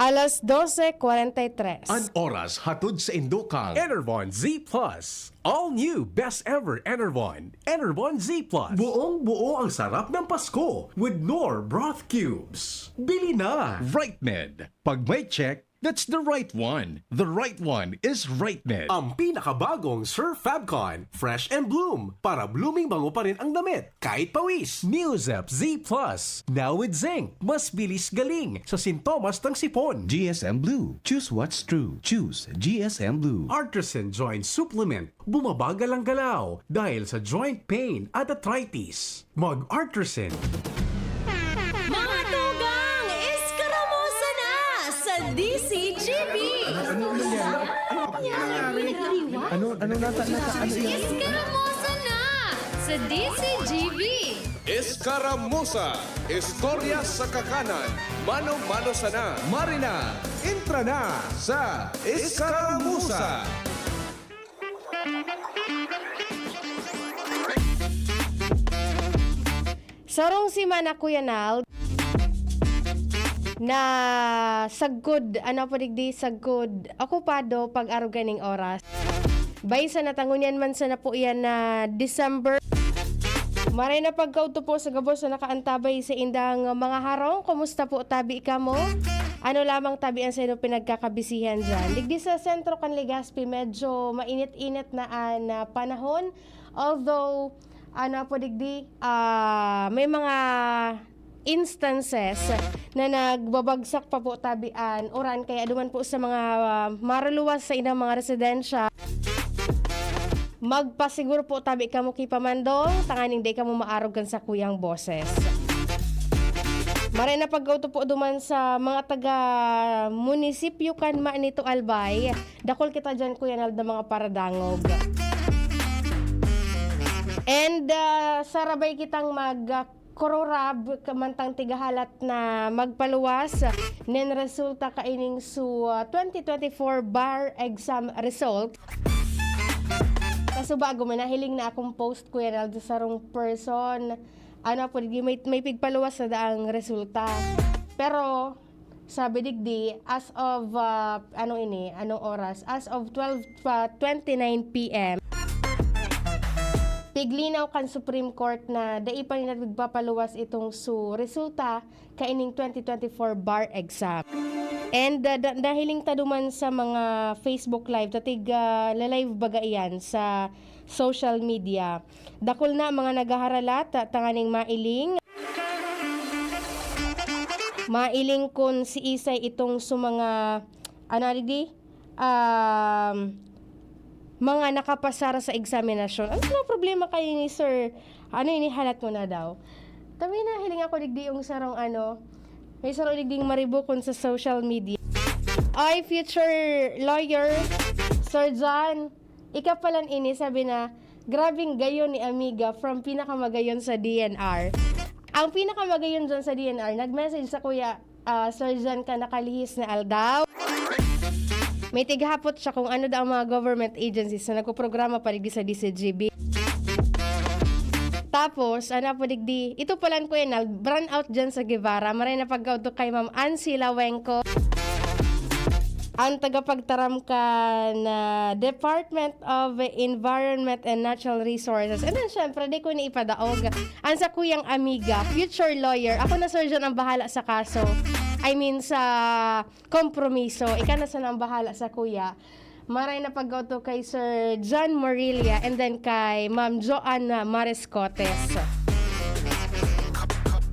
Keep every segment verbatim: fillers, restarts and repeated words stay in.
Alas dose cuarenta y tres. An oras hatod sa indokang Enervon Z Plus. All new best ever Enervon. Enervon Z Plus. Buong buo ang sarap ng Pasko with Knorr broth cubes. Bili na! Right Med. Pag may check, that's the right one. The right one is Right Med. Ang pinakabagong Surf Fabcon, Fresh and Bloom, para blooming bango pa rin ang damit, kahit pawis. Neozep Z Plus, now with zinc, mas bilis galing sa sintomas ng sipon. G S M Blue. Choose what's true. Choose G S M Blue. Artisan Joint Supplement, bumabagal ang galaw dahil sa joint pain at arthritis. Mag-Artisan. Mga tugang, eskaramusa na sa D C G B! Ano, ano nata, nata, ano yan? Eskaramusa na sa D C G B! Eskaramusa, istorya sa kakanan, mano-mano sana. Marina, entra na sa Eskaramusa. Sarong semana, Kuya Nald, na sagkod, ano po digdi, sagkod, okupado pag-arog kaning oras. Bay sana ta ngunyan man sana po yan na December. Maray na pagkaudto po sa gabos na nakaantabay sa indang mga harong. Kumusta po tabi kamo? Ano lamang tabi ang sa inyo pinagkakabisihan dyan? Digdi sa sentro kan Legazpi, medyo mainit-init na an ah, panahon. Although, ano po digdi, ah, may mga instances na nagbabagsak pa po tabi an uran, kaya duman po sa mga ah, maruluwas sa inang mga residensya, magpasiguro po tabi kamo ki pamandong tanganing di kamo maarog kan sakuyang boses. Maray na pagkauto po duman sa mga taga munisipyo kan Manito Albay, dakol kita dyan, Kuya Nald, na mga paradangog. And ah, sarabay kitang mag ah, kururab ka mantang tigahalat na magpaluwas nin resulta kaining su ah, twenty twenty-four bar exam result. Kaso bago, may nahiling na akong post, Kuya Nald, sa sarong person. Ano po, di may, may pigpaluwas na daang resulta. Pero, sabi digdi, as of, ah, ano ini, anong oras? As of twelve, ah, twenty-nine P M, piglinaw kan Supreme Court na dai pa nila pigpapaluwas itong su resulta kaining twenty twenty-four bar exam. And ah, da- nahiling ta duman sa mga Facebook Live, tatig ah, la-live baga iyan sa social media. Dakul na mga naghaharalat ta- tanganing mailing. Mailing kun siisay itong su mga, ano, digdi? Um, mga nakapasar sa eksaminasyon. Ano na problema kayo ni Sir? Ano, inihalat mo na daw? Tabi na, hiling ako digdi yung sarong ano, may sarong digding maribukon sa social media. Ay, future lawyer, Sir John, ika palan ini, sabi na, "Grabing gayon ni Amiga from pinakamagayon sa D N R." Ang pinakamagayon dyan sa D N R, nag-message sa Kuya ah, Sir John, ka nakalihis na aldaw. May tighapot siya kung ano daw ang mga government agencies na nagpoprograma pa digdi sa D C G B. Tapos, ano po digdi, ito palan, Kuya Nald, brownout dyan sa Guevara. Maray na pagkautok kay Ma'am Ansi Lawenco, ang tagapagtaram kan ah, Department of Environment and Natural Resources. And then, syempre, di ko ni ipadaog. Ang sa kuyang amiga, future lawyer. Ako na, Sir John, ang bahala sa kaso. I mean, sa kompromiso. Ika na sana ang bahala sa kuya. Maray na pagkauto kay Sir John Morilla and then kay Ma'am Joanna Mariscotes.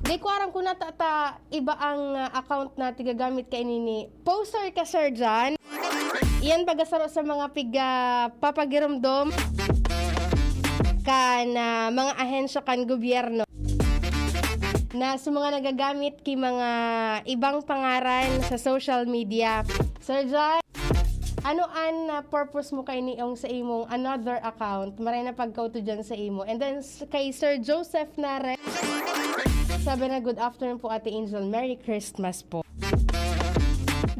Di ko aram kung nata ta iba ang ah, account na tigagamit kaini ni poster ka, Sir John. Iyan baga saro sa mga piga papagiromdom kan ah, mga ahensya kan gobyerno na sa mga nagagamit ki mga ibang pangaran sa social media. Sir John, ano an ah, purpose mo kay niong sa imong another account? Maray na pagkauto dyan sa imo. And then s- kay Sir Joseph Nare, sabi na, "Good afternoon po, Ate Angel. Merry Christmas po."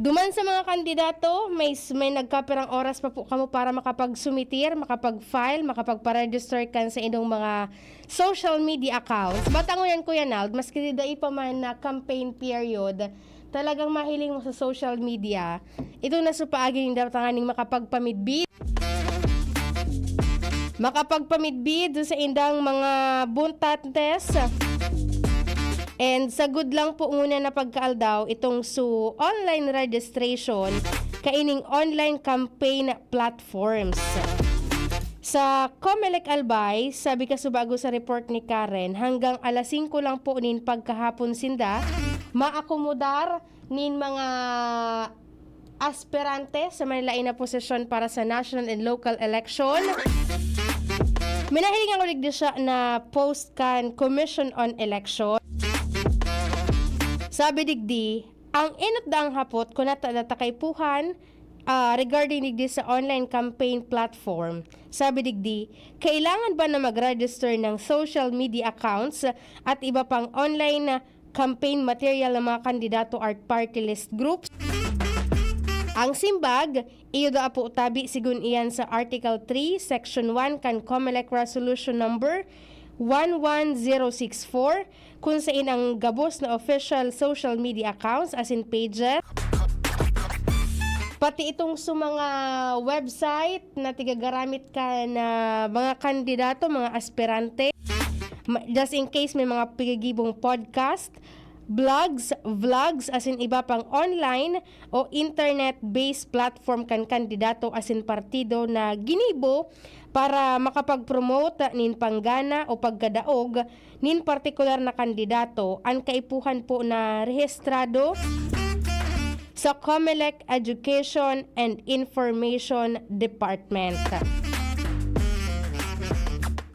Duman sa mga kandidato, may, may nagkapirang oras pa po kamo para makapag-sumitir, makapag-file, makapagpa-register kan sa inyong mga social media accounts. Batangon yan, Kuya Nald, maski dai pa man na campaign period, talagang mahiling mo sa social media, ito na sa paagi nin dapat tanganing makapagpamidbid. Makapagpamidbid sa indang mga buntates. And sagud lang po ngunyan na pagkaaldaw itong su online registration kaining online campaign platforms. Sa Comelec Albay, sabi kasubago sa report ni Karen, hanggang alas singko lang po nin pagkahapon sinda maakomodar nin mga aspirante sa manlaen na posisyon para sa national and local election. May nahiling ako digdi siya na post kan Commission on Election. Sabi digdi, ang enot daang hapot kun ata data kaipuhan, ah, regarding digdi sa online campaign platform. Sabi digdi, kailangan ba na mag-register ng social media accounts at iba pang online campaign material ng mga kandidato at party list groups? Ang simbag, iyo daa po tabi sigun iyan sa Article three, Section one kan Comelec Resolution Number one one zero six four, kun sain ang gabos na official social media accounts asin pages, pati itong sa mga website na tigagaramit kan mga kandidato, mga aspirante. Ma-, just in case may mga pigigibong podcast, blogs, vlogs, asin iba pang online o internet-based platform kan kandidato asin partido na ginibo para makapag-promote nin panggana o pagkadaog nin partikular na kandidato, an kaipuhan po na rehistrado sa Comelec Education and Information Department.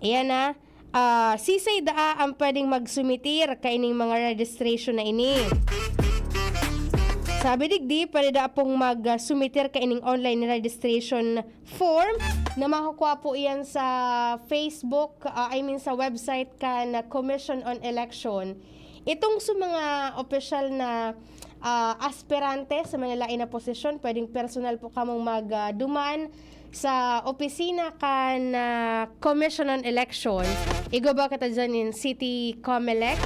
Ayan na. Ah, sisay daa ang pwedeng magsumitir kaining mga registration na ini? Sabi digdi, pwede daa pong magsumitir kaining online registration form na makukua po iyan sa Facebook, ah, I mean sa website kan Commission on Election. Itong sa mga opisyal na, ah, aspirante sa manlaen na posisyon, pwedeng personal po kamong mag, ah, duman sa opisina kan, ah, Commission on Election. Igwa ba kita dyan in City Comelec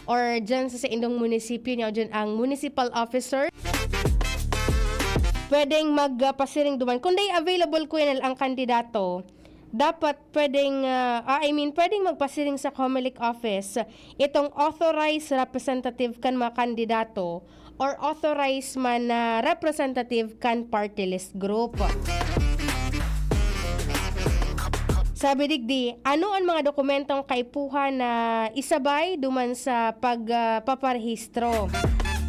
or dyan sa saindong munisipyo niya o dyan ang municipal officer? Pwedeng magpasiring duman. Kung day available, Kuya Nel, ang kandidato, dapat pwedeng, ah, ah, I mean, pwedeng magpasiring sa Comelec office itong authorized representative kan mga kandidato or authorized man na representative kan party list group. Sabi digdi, ano an mga dokumentong kaipuhan na isabay duman sa pag, ah, paparehistro?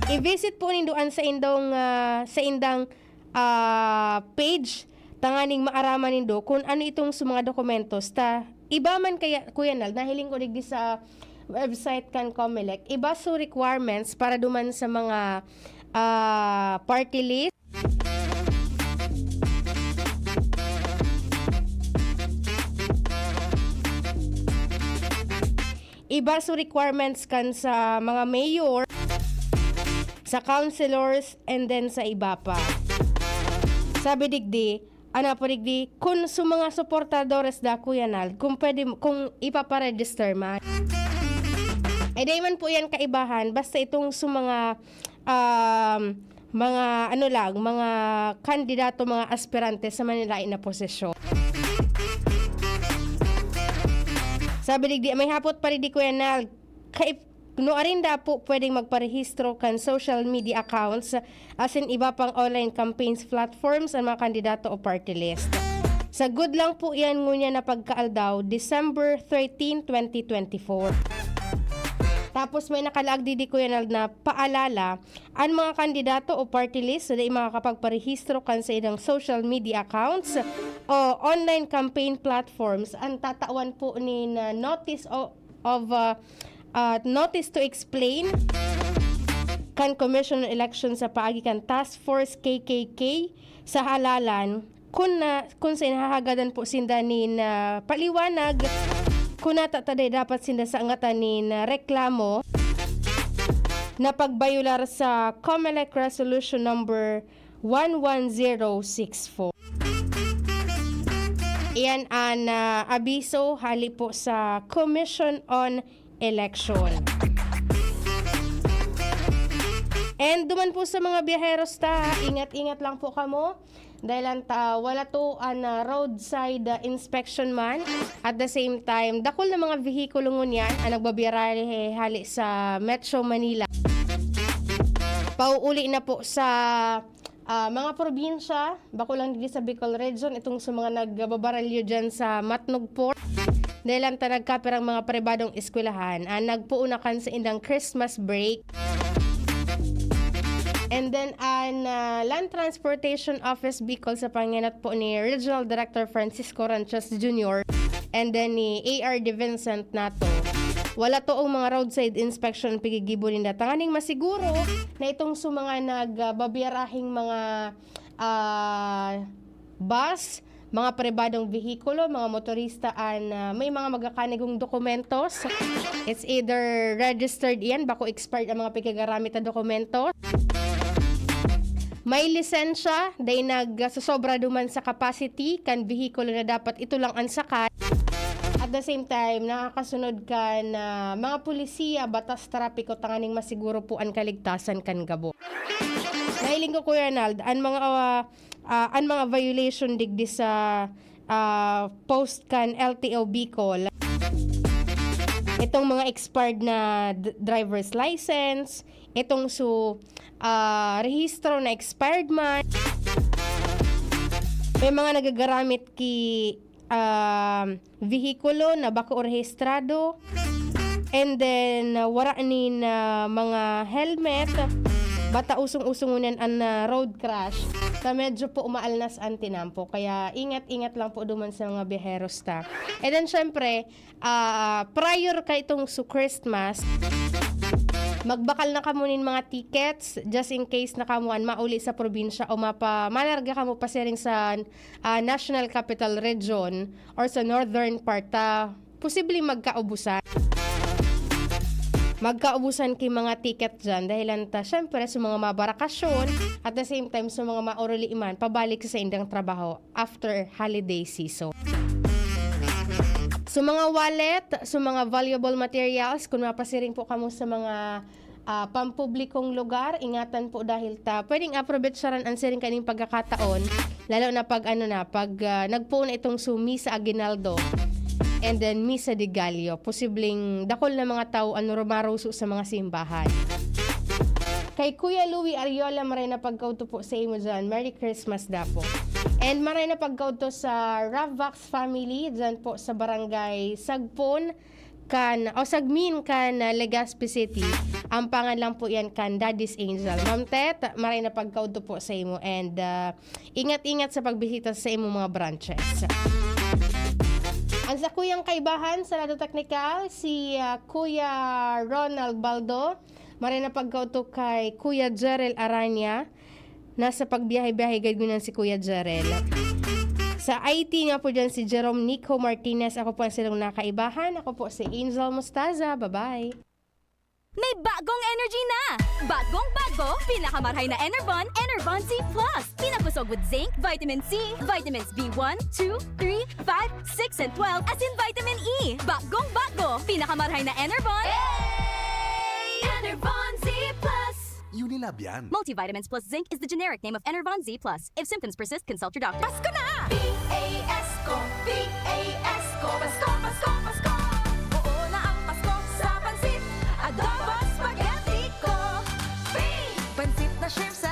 I-visit po nindo an saindong, ah, saindang, ah, page tanganing maaraman nindo kun ano itong sa mga dokumentos ta iba man kaya, Kuya Nal, nahiling ko digdi sa website kan Comelec, iba su requirements para duman sa mga, ah, party list. Iba su requirements kan sa mga mayor, sa councilors, and then sa iba pa. Sabi digdi, ano po digdi, kun sa mga suportadores da, Kuya Nal, kung pwede, kung ipaparegister man. Eh, di man po yan kaibahan, basta itong sa mga, um, mga, ano lang, mga kandidato, mga aspirante sa manlaen na posisyon. Sabi digdi, may hapot pa digdi, Kuya Nal, kay, nuarin da po pwedeng magparehistro kan social media accounts asin iba pang online campaigns platforms an mga kandidato o party list. Sagud lang po iyan ngunyan na pagkaaldaw, December thirteen, twenty twenty-four. Tapos may nakalaag digdi, Kuya Nal, na paalala, an mga kandidato o party list na dai makakapagparehistro kan saindang social media accounts o online campaign platforms, an tatawan po nin, ah, notice o of, ah, ah, notice to explain kan Commission on Election sa paagi kan Task Force K K K sa halalan kun na, kun sa inhahagadan po sinda nin, ah, paliwanag kun nata ta dai dapat sinda sa angatan nin, ah, reklamo na pagbayolar sa Comelec Resolution Number one one zero six four. Iyan an, ah, abiso hali po sa Commission on Election. And duman po sa mga biyaheros ta, ha, ingat-ingat lang po kamo. Dahil ang ta, wala to an, ah, roadside, ah, inspection man. At the same time, dakul na mga vehikulo ngunyan ang nagbabiyarahe hali sa Metro Manila. Pauuli na po sa, ah, mga probinsya, bako lang digdi sa Bicol Region, itong sa mga nagbabaralyo dyan sa Matnog Port. Dahil lang ta nagkapirang mga pribadong eskwelahan, ah, nagpuunakan sa indang Christmas break. And then, an, ah, Land Transportation Office Bicol sa pangenot po ni Regional Director Francisco Ranchos Junior and then ni A R D Vincent Nato. Wala to ang mga roadside inspection ang pigigibo ninda. Tanganing masiguro na itong sa mga nagbabiyarahing mga, ah, bus, mga pribadong vehikulo, mga motorista an, ah, may mga magakanigong dokumentos. It's either registered iyan, bako expired ang mga pigagaramit na dokumento. May lisensya, dahil nagsosobra duman sa capacity kan vehikulo na dapat ito lang ang sakay. At the same time, nakakasunod kan, ah, mga pulisiya, batas trapiko, tanganing masiguro po an kaligtasan kan gabo. Nahiling ko, Kuya Nald, an mga, ah, ah, an mga violation digdi sa, ah, post kan L T O Bicol. Itong mga expired na d-, driver's license, itong su-, ah, rehistro na expired man. May mga nagagaramit ki, ah, vehikulo na bako rehistrado. And then, ah, wara nin, ah, mga helmet. Bata usong-usong ngunyan an, ah, road crash na medyo po umaalnas an tinampo. Kaya ingat-ingat lang po duman sa mga biyaheros ta. And then, syempre, ah, prior ka itong su Christmas, magbakal na kamo nin mga tickets just in case na kamo an mauli sa probinsya o mapa-, malarga kamo pasiring sa, ah, National Capital Region or sa northern part ta posibleng magkaubusan. Magkaubusan ki mga ticket diyan, dahilan ta, syempre, sa mga mabarakasyon, at the same time, sa mga mauruli man, pabalik sa indang trabaho after holiday season. Sa mga wallet, sa mga valuable materials, kung mapasiring po kamo sa mga ah, pampublikong lugar, ingatan po dahil ta pwedeng aprovechar an siring kaning pagkakataon, lalo na pag ano na, pag, ah, nagpoon na itong su Misa Aguinaldo and then Misa de Gallo. Posibleng dakul na mga tawo an rumaruso sa mga simbahan. Kay Kuya Louie Ariola, maray na pagkaudto po sa imo diyan. Merry Christmas daw po. And maray na pagkaudto sa Ravvax family diyan po sa Barangay Sagpon, kan, o Sagmin kan, ah, Legazpi City. Ang pangan lang po yan kan Daddy's Angel. Ma'am Tet, maray na pagkaudto po sa imo and, ah, ingat-ingat sa pagbisita sa imong mga branches. Ang sakuyang kaibahan sa lado teknikal, si, ah, Kuya Ronald Baldo. Maray na pagkaudto kay Kuya Jerel Aranya. Nasa pagbiyahe-biyahe gad ngunyan si Kuya Jerel. Sa I T nga po dyan si Jerome Nico Martinez. Ako po ang silong nakaibahan. Ako po si Angel Mostaza. Bye-bye. May bagong energy na! Bagong bago, pinakamarhay na Enervon, Enervon Z plus. Pinakosog with zinc, vitamin C, vitamins B one, two, three, five, six, and twelve, asin vitamin E. Bagong bago, pinakamarhay na Enervon. Enervon Z plus. Unilab yan. Multivitamins plus zinc is the generic name of Enervon Z plus. If symptoms persist, consult your doctor. Pasko na! P A S ko, P A S ko, Pasko, Pasko, Pasko. Oo na ang Pasko sa pansit, adobo, spaghetti ko. Free! Pansit na shrimps,